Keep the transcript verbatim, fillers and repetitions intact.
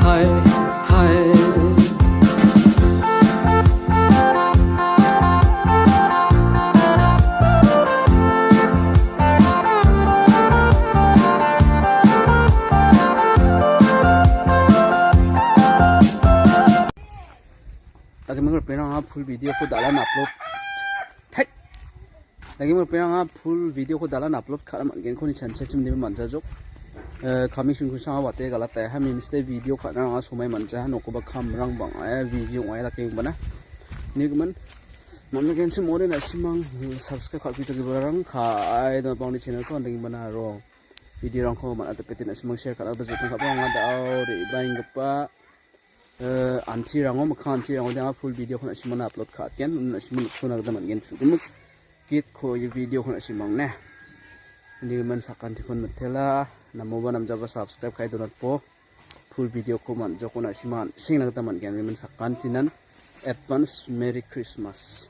Hai, hai. Lagi mengur penang ha full video ko dalan upload. Thek. Lagi mo penang a full video ko dalan upload ka·na man·genko ni chanchel chim debe man·jajok. Eh, kami sungku sanga wate galata ha minste video ka·na anga somai man·ja nokoba kamrang bang·a video ong·a lake bana. Ni gimin. Mama genchim ore na simang, eh, subscribe ka·pi jagi barang ka ai da bang ni channel ko anding bana ro. Video rangko man·a dapete na simang share ka·na da jotong ka bang anga da au re baing gepa. Eh, antirango, mikkang antirango anga full video ko na simana upload ka·atgen, na simana sona gita man·gen chugimik. Git ko ye video ko na simang ne. Ni man sakantikon mitela, namoba namjaba subscribe kai donatpo. Full video ko man joko na siman sing na gita man·gen, ni man sakantinan advance Merry Christmas.